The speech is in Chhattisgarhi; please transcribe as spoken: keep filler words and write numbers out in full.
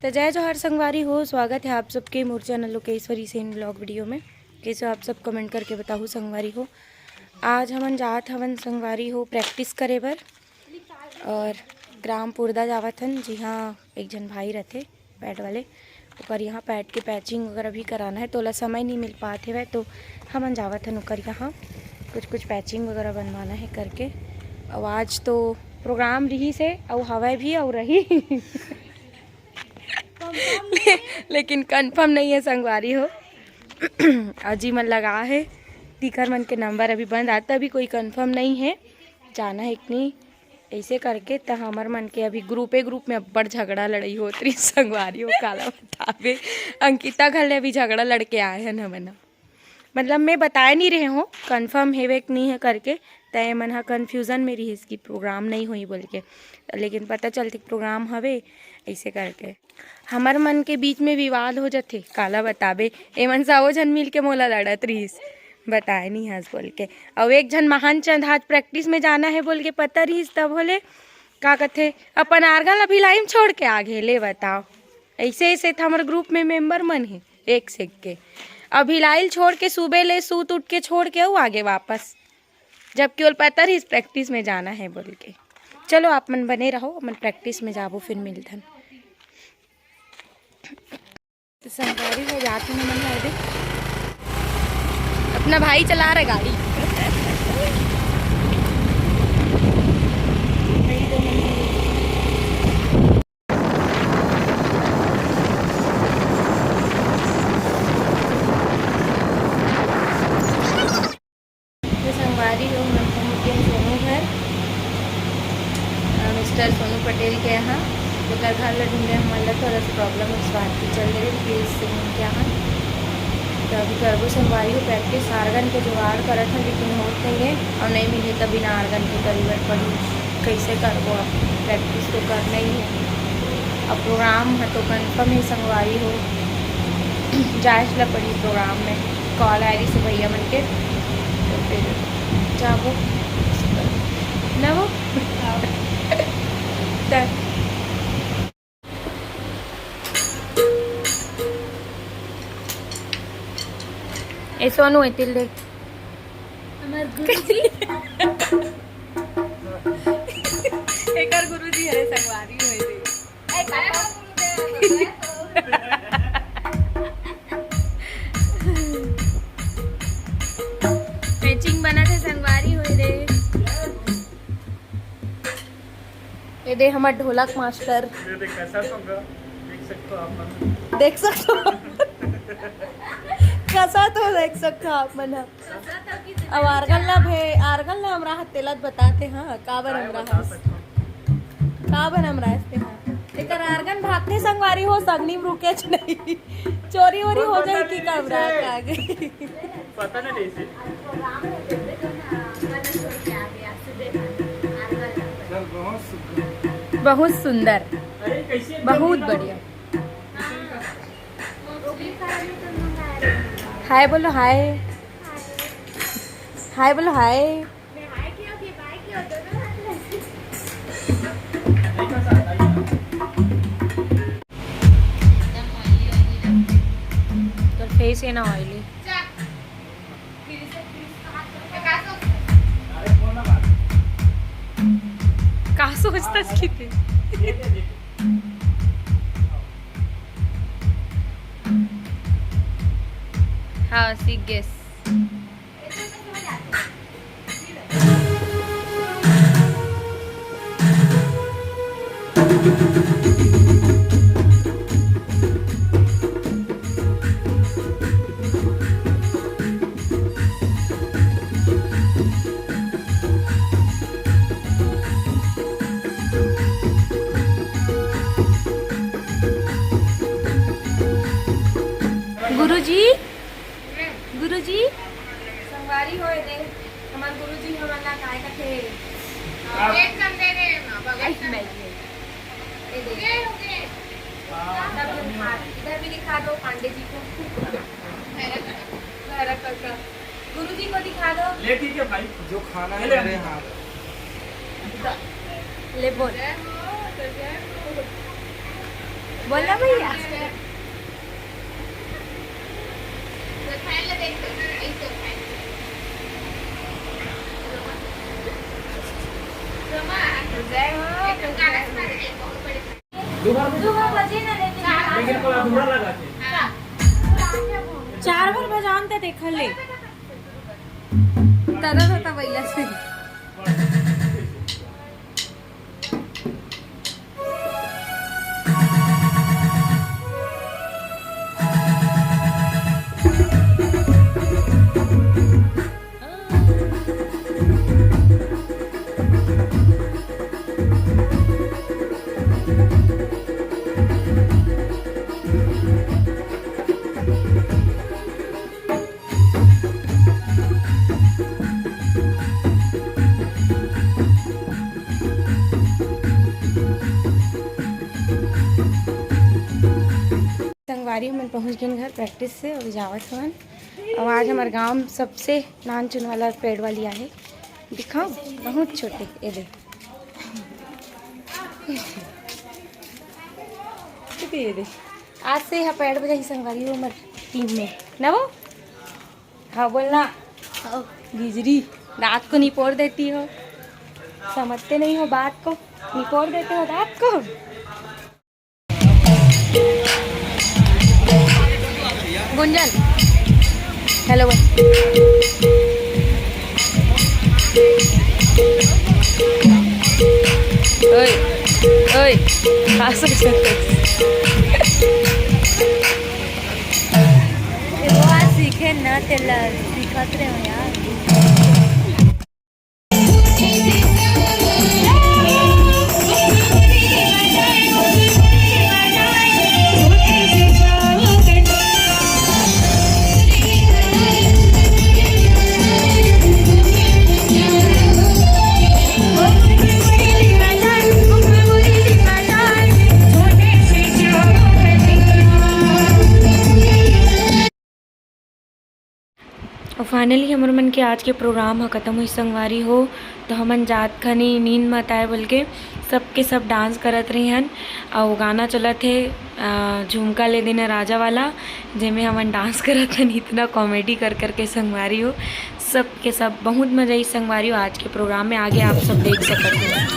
तो जय जोहार संगवारी हो, स्वागत है आप सबके मोर channel Lokeshwari Sen vlog video में। कैसे हो आप सब, कमेंट करके बताहू संगवारी हो। आज हमन जात हवन संगवारी हो प्रैक्टिस करे बर, और ग्राम पुरदा जावत हन, जिहाँ एक झन भाई रहते पैड वाले, ओकर यहाँ पैड के पैचिंग वगैरह भी कराना है, तो ओला समय नहीं मिल पात हेवय, तो हमन जावत हन ओकर यहाँ कुछ कुछ पैचिंग वगैरह बनवाना है करके। अउ आज तो प्रोग्राम रिहिस हे, अउ हवय भी, अउ रही ले, लेकिन कंफर्म नहीं है संगवारी हो। अजी मन लगा है, तीखर मन के नंबर अभी बंद आता, अभी कोई कंफर्म नहीं है जाना है कि नहीं। ऐसे करके त हमर मन के अभी ग्रुपे ग्रुप में अब्बड़ झगड़ा लड़ाई होत रही संगवारी हो, काला बताबे। अंकिता घर ले अभी झगड़ा लड़के आए हन हमन ह। मतलब मैं बताए नहीं रहे हूँ कंफर्म हेवे कि नहीं है करके, त एमन ह कन्फ्यूजन में रहिस कि प्रोग्राम नहीं होई बोल के, लेकिन पता चलते प्रोग्राम हवे। ऐसे करके हमर मन के बीच में विवाद हो जथे, काला बताबे। एमन सावो झन मिल के मोला लड़त रहिस, बताए नहीं हस बोल के। अउ एक झन महान चंद आज प्रैक्टिस में जाना है बोल के पता रहिस, तब होले का कथे, अपन आर्गन ला भिलाई में छोड़ के आ गे। ले बताओ, ऐसे ऐसे त हमर ग्रुप में मेंबर मन हे एक से एक के। अब भिलाई ल छोड़ के सुबह ले सूत उठ के छोड़ के अउ आगे वापस, जबकि ओल पता रहिस प्रैक्टिस में जाना है बोल के। चलो आप मन बने रहो, अपन प्रैक्टिस में जाबो, फिर मिलथन। तो संगवारी हो जात हन हमन ह एदे। अपना भाई चला रहा गाड़ी। ये संगवारी हो, हमन पहुँच गए सोनू घर, अ, मिस्टर सोनू पटेल के यहाँ। जेकर घर ला ढूंढे हमन ला थोड़ा सा प्रॉब्लम, उस बात की चल रही, प्लीज से मिल के यहाँ। तो अभी करबो संगवारी हो प्रैक्टिस, आर्गन के जुगाड़ करत हन, लेकिन होत नहीं है, और नहीं मिले तो बिना आर्गन के करी बर पड़ी। कैसे करबो, अब प्रैक्टिस तो करना ही है। अब प्रोग्राम है तो कंफर्म ही संगवारी हो, जाए ला पड़ी प्रोग्राम में। कॉल आ रही से भैया मन के, तो फिर जाबो ना वो। ए सोनू, ए तिल देख। हमार गुरुजी। एकर गुरुजी हरे संगवारी होए दे। ए, पापा। पैचिंग बनत हे संगवारी होए दे। ये दे हमर ढोलक मास्टर। ये देख, कैसा तो गा-, देख सकते हो आप मन। देख सकते हो। कैसा तो देख सकते हो आप मन। अब आर्गन ला भे, आर्गन ला हमरा हाथ तेलत बताते, हाँ, काबर हमरा हाथ। काबर हमरा हाथ ते, हाँ। एकर आर्गन भागते संगवारी हो, सगनी में रुके च नहीं। चोरी वोरी हो जाए कि कमरा के आगे। पता नहीं कैसे। बहुत सुंदर। बहुत बढ़िया। हाय बोलो, हाय। हाय बोलो, हाय। तोर फेस है ना ऑयली। का सोचता इसकी थी? हाँ, सीख गेस। गुरुजी, गुरुजी। संगवारी होए दे, हमर गुरुजी हमन ला काय कथे? एक कम दे दे ना, बगल एक से। मैं ये। ये दे। ये हो गए। सब दिखा, इधर भी दिखा दो पांडे जी को। भैरव काका। गुरुजी को दिखा दो। ले ठीक है भाई। जो खाना है ले ले मेरे अभी। हाथ। ले बोल। जय हो, तो जय हो। बोला भैया। चार बार बजान ते देख ले। तरत होता भैया से। संगवारी, हमन पहुंच गेन घर प्रैक्टिस से अउ जावत हवन। अउ आज हमर गांव में सबसे नान चुन वाला पेड़ वाली आहे, दिखाओ, बहुत छोटे, ये दे। ये दे, ये दे। आज से यह पैड बजाही संगवारी हो हमर टीम में, ना वो? हाँ, बोलना। हाँ। गिजरी, रात को निपोर देती हो, समझते नहीं हो बात को, निपोर देते हो रात को। गुंजन, हेलो बोल। ओए, ओए, हंस सकते। वो आज सीखे ना, तेला सिखाते रहे यार। अउ finally हमर मन के आज के प्रोग्राम ह खतम होइस संगवारी हो। तो हमन जात खनी नींद मत आए बोल के सबके सब डांस करत रहे हन। अउ गाना चलत हे, अ, झुमका ले देना राजा वाला, जेमे हमन डांस करत हन। इतना कॉमेडी कर करके संगवारी हो, सबके सब बहुत मजा आई संगवारी हो आज के प्रोग्राम में। आगे आप सब देख सकत हो।